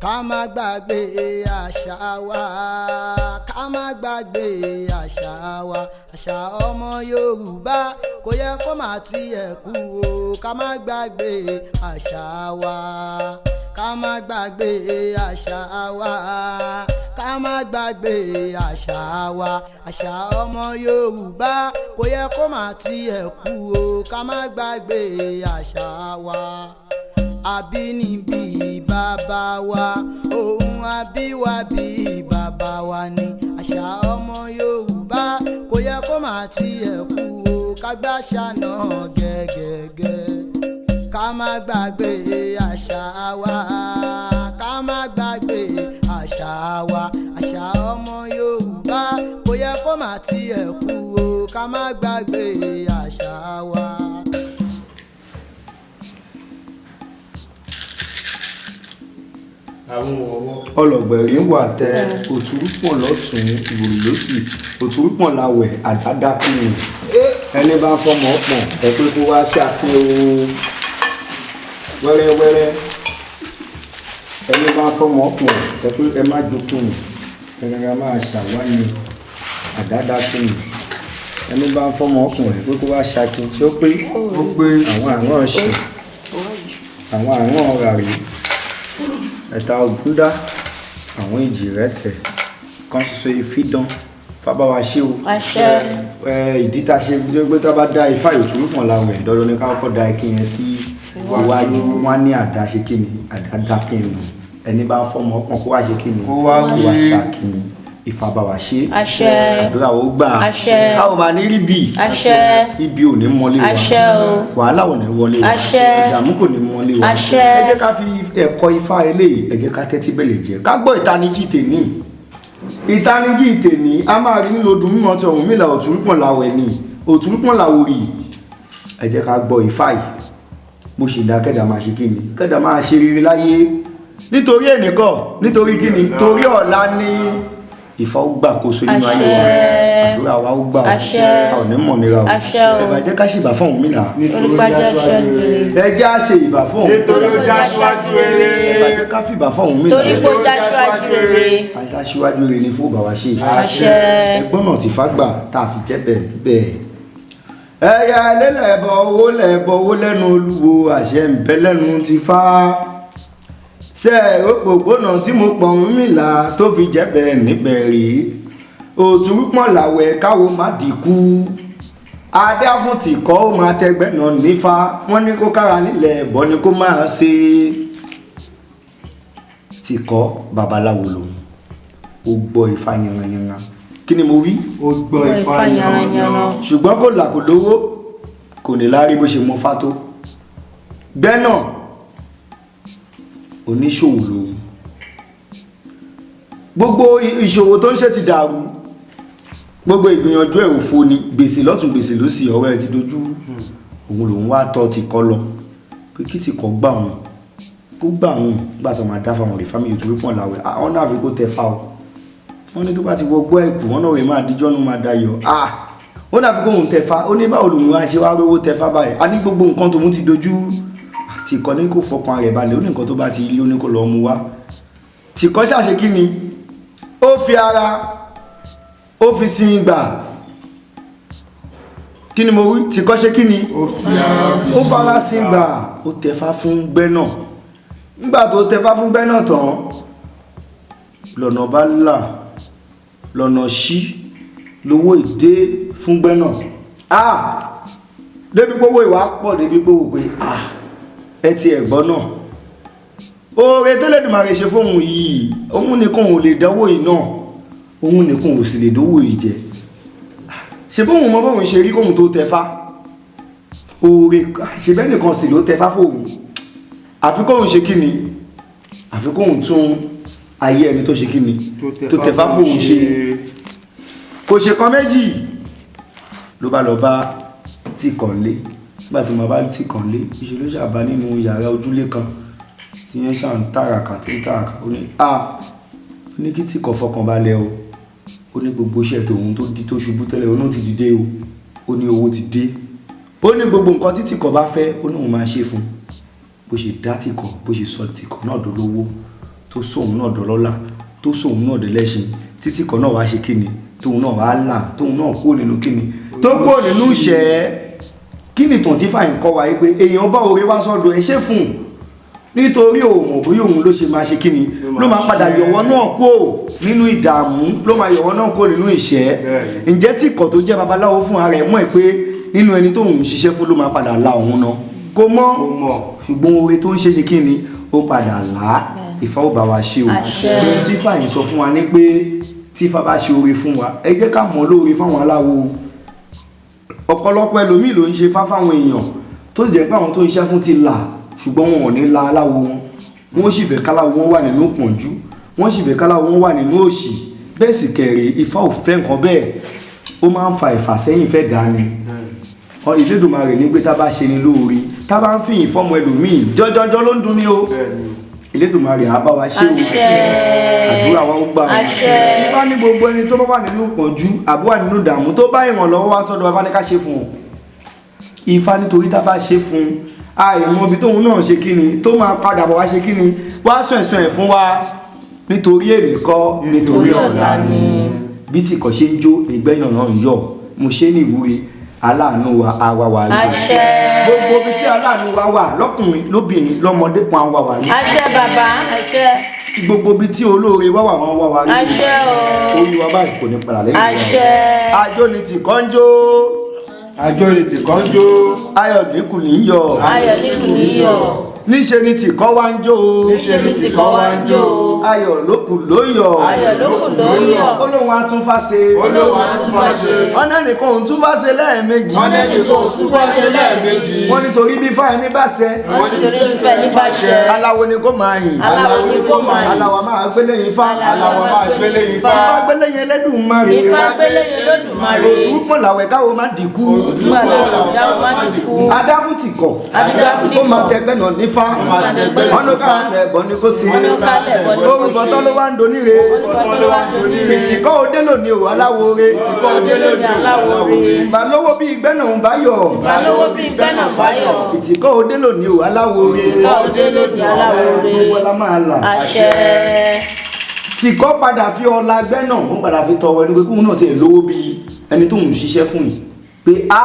Ká má gbàgbé àṣà wa, ká má gbàgbé àṣà wa. Àṣà ọmọ Yorùbá kò yẹ kó má tiẹ̀ kú o. Ká má gbàgbé àṣà wa, ká má gbàgbé àṣà wa, ká má gbàgbé àṣà wa. Àṣà ọmọ Yorùbá kò yẹ kó má tiẹ̀ kú o. Ká má gbàgbé àṣà wa. Àbínibí bàbá wa, ohun àbíwábí bàbá wa ni. Àṣà ọmọ Yorùbá kò yẹ kó má tiẹ̀ kú o. Ká gbàṣà náà gẹ́gẹ́gẹ́. Ká má gbàgbé àṣà wa, ká má gbàgbé àṣà wa. Àṣà ọmọ Yorùbá kò yẹ kó má tiẹ̀ kú o. Ká má gbàgbé àṣà wa. Àwọn ọwọ́. Ọlọ̀gbẹ̀rì ń wà tẹ òtúrúpọ̀n lọ́tún, ìwòrì lósì, òtúrúpọ̀n lawẹ̀ àdádákùn. Ẹni bá fọmọ pọ̀n ẹ pé kó wá ṣàkín o wẹ́rẹ́wẹ́rẹ́. Ẹni bá fọmọ pọ̀n ẹ pé ẹ má jókòó, ẹnìkan máa ṣàwáyé àdádákùn. Ẹni bá fọmọ pọ̀n ẹ pé kó wá ṣàkín. Ṣé ó pé? Ó pé. Àwọn àrùn ọ̀sìn, àwọn àrùn ọ̀ràrí, ẹ̀ta ògúndá, àwọn ìjì rẹ̀ tẹ̀ kan ṣoṣo ìfidán fábáwa ṣé o. Àṣẹ. Ìdí tá a ṣe gbé tá a bá dá ifá ìtúrúpọ̀n làwọn ẹ̀ dandan ní ká kọ́kọ́ da ikin yẹn sí iwájú. Wọn ní àdá ṣe kí ni, àdá dá kí ni. Ẹni bá fọmọ ọkàn kó wá ṣe kí ni, Kó wá kó wá wí. ṣàkín. Ifá bá wa ṣe. Àṣẹ. Àdúrà ó gbà. Àṣẹ. A ò máa ní rí bí. Àṣẹ. Ibi ò ní mọ́lé wa. Àṣẹ o. Wàhálà ò ní wọlé wa. Àṣẹ. Ìdààmú kò ní mọ́lé wa. Àṣẹ. Ẹ jẹ́ ká fi ẹ̀kọ́ ifá eléyìí, ẹ jẹ́ ká tẹ́tí bẹ̀lẹ̀ jẹ́ ká gbọ́ ìtanijí tèní. Ìtanijí tèní a máa rí nínú odù mímọ́ ti Ọ̀rúnmìlà òtúrúpọ̀n làwẹ̀ ni, òtúrúpọ̀n làwòrì. Ẹ jẹ́ ká gbọ́ ifá yìí bó ṣe dá kẹ́dà máa ṣe kíni, kẹ́dà máa ṣe rere láyé. Nítorí ẹnìkan, nítorí kíni, torí ọ̀la ní Ifá ó gbàkóso nínú ayé wa. Àṣẹ. Àdúrà wa ó gbà ó. Àṣẹ. A ò ní mọ̀ nira o. Àṣẹ o. Ẹ bá jẹ́ ká ṣèbà fún Ọ̀rúnmìlà. Nítorí Olùpàdé aṣáájú aṣáájú rere. Ẹ jẹ́ á ṣe ìbà fún Ọ̀rúnmìlà. Nítorí ó já aṣáájú rere. Ẹ bá jẹ́ ká fìbà fún Ọ̀rúnmìlà. Torí kó já aṣáájú rere. Aṣíwájú rere ni fún bàbá ṣe. Àṣẹ. Ẹgbọ́n náà ti fágbà tá a fi jẹ́ bẹ́ẹ̀ bẹ́ẹ̀. Ẹyà lélẹ̀bọ̀ owó lẹ̀bọ̀ owó lẹ́nu olúwo, àṣẹ ń bẹ lẹ́nu ti fá. Ṣé òpópónà tí mo pọ̀ Ọ̀rúnmìlà tó fi jẹ́ bẹ́ẹ̀ níbẹ̀ rí? Òtúrúpọ̀n làwẹ̀ káwo má dìkú. Adá fún tìkọ́ ó máa tẹgbẹ́ náà nífá. Wọ́n ní kó kára nílẹ̀ ẹ̀bọ ni kó máa ṣe. Tìkọ́ babaláwo lòun. Ó gbọ́ ifá yanranyanran. Kí ni mo wí? Ó gbọ́ ifá yanranyanran. Ṣùgbọ́n kò là kò lówó, kò ní láárí bó ṣe mọ fá tó. Bẹ́ẹ̀ náà oníṣòwò lòun. Gbogbo ìṣòwò tó ń ṣe ti dàrú. Gbogbo ìgbìyànjú ẹ̀ òfo ni, gbèsè lọ́tún gbèsè lósì, ọ̀rọ̀ ẹ̀ ti dojú. Òun lòun wá tọ́ tìkọ́ lọ pé kí tìkọ́ gbà òun, kó gbà òun. Gbà tó máa dá fáwọn rè fámìlì òtúrúpọ̀n làwẹ̀. Àwọn náà fi kó tẹ fa o. Wọ́n ní tó bá ti wọ gbọ́ ẹ̀kú, wọ́n náà rè máa díjọ́ nu máa dayọ̀. Ó náà fi kó òun tẹ fa. Ó ní báwo lòun á ṣe wá rówó tẹ fa báyìí? A ní gbogbo nǹkan tòun ti dojú. Tìkọ́ ní kó fọkàn rẹ̀ balẹ̀, ó ní nǹkan tó bá ti ilé ó ní kó lọ mú wá. Tìkọ́ ṣàṣe kí ni? Ó fi ara, ó fi sin ìgbà. Kí ni mo wí? Tìkọ́ ṣe kí ni? Ó fi ara fi Ó fara sin ìgbà. Ó tẹfá fún gbẹ́ náà. Nígbà tó tẹfá fún gbẹ́ náà tán, lọ́nà bá là, lọ́nà ṣí, lówó ìdé fún gbẹ́ náà. Débi pé owó ìwà pọ̀, débi pé wò pé, ẹ ti ẹ̀gbọ́n náà. Oore tẹ́lẹ̀dùmarè ṣe fóun yìí, òun nìkan ò lè dánwò yìí náà, òun nìkan ò sì lè dánwò yìí jẹ. Ṣe bóun mọ bóun ṣe rí kóun tó tẹfá? Oore ṣe bẹ́ẹ̀ nìkan sì ló tẹfá fóun. Àfi kóun ṣe kí ni? Àfi kóun tún ayé ẹni tó ṣe kí ni? Tó tẹfá fóun ṣe. Kò ṣe kan méjì ló bá lọ bá tìkọ̀ lé. Nígbà tí mo bá tìkọ̀ lé, ìṣe ló ṣàbá nínú yàrá ojúlé kan tí yẹn ṣà ń tàràkà tó ń tàràkà. Ó ní, ó ní kí tìkọ̀ fọkàn balẹ̀ o. Ó ní gbogbo iṣẹ́ tòun tó di tó ṣubú tẹ́lẹ̀, òun náà ti dìde o. Ó ní owó ti dé. Ó ní gbogbo nǹkan tí tìkọ̀ bá fẹ́, ó ní òun máa ṣe fún un. Bó ṣe dá tìkọ̀, bó ṣe sọ tìkọ̀ náà dolówó. tó sóun náà dọlọ́lá, tó sóun náà dẹlẹ́ṣin, títí kan náà wá ṣe kíni, tóun náà wá là, tóun náà kúrò nínú kíni, tó kúrò nínú ìṣẹ́. Kí ni ìtàn tí fàyín kọ́ wa yìí? Pé èèyàn bá oore wá sọ́dọ̀ ẹ, ṣé fún un, nítorí òun bóyá òun ló ṣe máa ṣe kíni, ló máa padà yọ̀wọ́ náà kó nínú ìdààmú, ló máa yọ̀wọ́ náà kó nínú ìṣẹ́. Ǹjẹ́ tí ìkọ̀ tó jẹ́ babaláwo fún ara ẹ̀ mọ̀ ẹ́ pé nínú ẹni tóun ń ṣiṣẹ́ fún ló máa padà la òun náà? Kò mọ̀, ṣùgbọ́n oore tó ń ṣe ṣe kíni, ó padà là á. Ifá ó bá wa ṣe o. Ohun tí fàyín sọ fún wa ni pé tí Ifá bá ṣe oore fún wa, ẹ jẹ́ ká mọ̀ lóore fáwọn aláwo. Ọ̀pọ̀lọpọ̀ ẹlòmíì ló ń ṣe fá fáwọn èèyàn, tó sì jẹ́ pé àwọn tó ń ṣe fún ti là, ṣùgbọ́n wọn ò ní la aláwo wọn, wọ́n sì fẹ́ káláwo wọn wà nínú pọ̀njú, wọ́n sì fẹ́ káláwo wọn wà nínú òṣì. Bẹ́ẹ̀ sì kẹ̀rẹ̀, Ifá ò fẹ́ nǹkan bẹ́ẹ̀. Ó máa ń fa ìfàsẹ́yìn fẹ́ dání. Elédùmarè ní pé tá bá ṣe ni lóore, tá bá ń fìyìn fọ́mọ ẹlòmíì, jọjọjọ ló ń dun ní o. Elédùmarè á bá wa ṣe o, àdúrà wa ó gbà o. Ifá ní gbogbo ẹni tó bá wà nínú pọ̀njú àbí wà nínú ìdààmú, tó bá ìrànlọ́wọ́ wá sọ́dọ̀ Ifá, ní ká ṣe fún un. Ifá nítorí tá bá ṣe fún un, àìmọ̀ ibi tóun náà ṣe kíni, tó máa padà bọ̀ wá ṣe kíni, wá sọ ẹ̀sùn ẹ̀ fún wa, nítorí èmi kọ́, nítorí ọ̀la ni. Bí tí kò ṣe ń jó ìgbẹ́yàn náà ń yọ̀. Mo ṣe ní ìwúre, aláàánú wa àwa wà rí. Gbogbo ibi tí aláàánú wa wà, lọ́kùnrin, lóbìnrin, lọ́mọdé, pọn àwa wà rí. Àṣẹ bàbá, àṣẹ. Gbogbo ibi tí olóore wá wà, wọ́n wá wà rí. Àṣẹ o. Orí wa báyìí kò ní padà lẹ́yìn wa. Àṣẹ. Àjò ni tì kọ́ ń jó. Àjò ni tì kọ́ ń jó. Ayọ̀ dínkù ní yọ̀. Ayọ̀ dínkù ní yọ̀. Níṣe ni tì kọ́ wá ń jó. Níṣe ni tì kọ́ wá ń jó. Ayọ̀ lókù ló yọ̀. Ayọ̀ lókù ló yọ̀. Ó lóun á tún fá ṣe. Ó lóun á tún fá ṣe. Ọ̀nà nìkan òun tún fá ṣe lẹ́ẹ̀mejì. Ọ̀nà nìkan òun tún fá ṣe lẹ́ẹ̀mejì. Wọ́n nítorí bí fáyẹn ní bá ṣe. Wọ́n nítorí bí fáyẹn ní bá ṣe. Aláwo ni kó máa yìn. Aláwo ni kó máa yìn. Aláwo máa gbélé yín fá. Aláwo máa gbélé yín fá. Ifá gbélé yín Ẹlẹ́dùmarè. Ifá gbélé yín Olódùmarè. Òtún pọ̀ làwẹ̀ káwo má dìkú. Òtún pọ̀ làwẹ̀ káwo má dìkú. Adáfún ti kọ̀. Adáfún ti Ó máa kọ̀. tẹgbẹ́ náà nífá. Ọ̀nà kálẹ̀ bọ̀ ni kò sí. Ọ̀nà kálẹ̀ bọ̀ ni kò sí. Orúkọ tó ló wá ń doníre. Orúkọ tó ló wá ń doníre. Ìtìkọ́ òde lónìí ò aláwore. Ìtìkọ́ òde lónìí ò aláwore. Ìbà lówó bí ìgbẹ́ náà ń bá yọ̀. Ìbà lówó bí ìgbẹ́ náà bá yọ̀. Ìtìkọ́ òde lónìí ò aláwore. Ìtìkọ́ òde lónìí aláwore. Gbogbo la máa là. Àṣẹ. Tìkọ́ padà fi ọlá gbẹ́ náà, ó padà fi tọrọ ẹni pé kóun náà ti lówó bí ẹni tó ń ṣiṣẹ́ fún yìí, pé a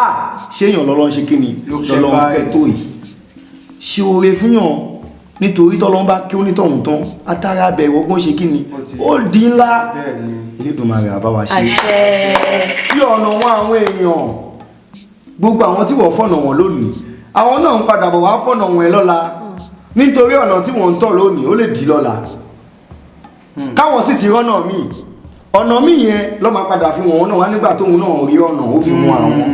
ṣéyàn lọ́lọ́ ń ṣe kí ni, lọ́lọ́ ń kẹ́ tó yìí, ṣe oore fún yàn, nítorí tọ́lọ́ ń bá kí ó nítọ̀hún tán, atara abẹ ìwọ́gbọ́n ṣe kí ni, ó di ńlá. Elédùmarè á bá wa ṣe. Àṣẹ. Tí ọ̀nà wọn àwọn èèyàn, gbogbo àwọn tí wọ́n fọ̀nà wọn lónìí, àwọn náà ń padà bọ̀ wá fọ̀nà wọn ẹ lọ́la, nítorí ọ̀nà tí wọ́n ń tọ̀ lónìí ó lè di lọ́la, káwọn sì ti rọ́nà míì. Ọ̀nà míì yẹn lọ́ máa padà fi wọ́n náà wá nígbà tóun náà rí ọ̀nà ó fi wọn àwọn.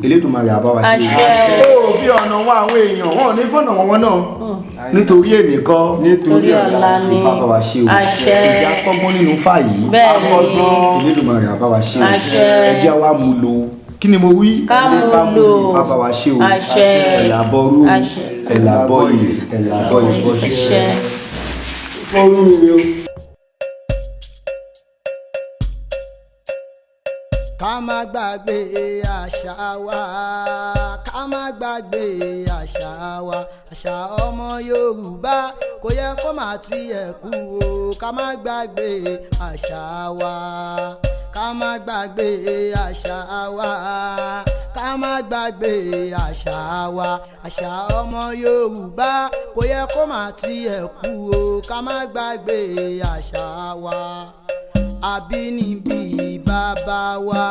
Elédùmarè á bá wa ṣe. Àṣẹ. Ó fi ọ̀nà wọn àwọn èèyàn, wọn ò ní fọ̀nà wọn náà, nítorí èmi kọ́, Nítorí ọ̀la ni. Ifá bá wa ṣe o. Àṣẹ. Ìjà kọ́gbọ́n nínú fà yìí. Bẹ́ẹ̀ ni. Elédùmarè á bá wa ṣe o. Àṣẹ. Ẹjẹ́ wa mú lò. Kí ni mo wí? Ká mú lò. Ifá bá wa ṣe o. Àṣẹ. Ẹ̀là bọ́rú, Àṣẹ. ẹ̀là bọ́yè, ẹ̀là bọ́yè bọ́yè. Àṣẹ. Fọ́rú mi o. Ká má gbàgbé àṣà wa, ká má gbàgbé àṣà wa, àṣà ọmọ Yorùbá kò yẹ kó má tiẹ̀ kú o. Ká má gbàgbé àṣà wa, ká má gbàgbé àṣà wa, ká má gbàgbé àṣà wa, àṣà ọmọ Yorùbá kò yẹ kó má tiẹ̀ kú o. Ká má gbàgbé àṣà wa. Àbínibí bàbá wa,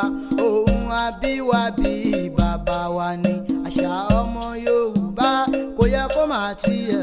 ohun àbíwábí bàbá wa ni àṣà ọmọ Yorùbá kò yẹ kó má tiẹ̀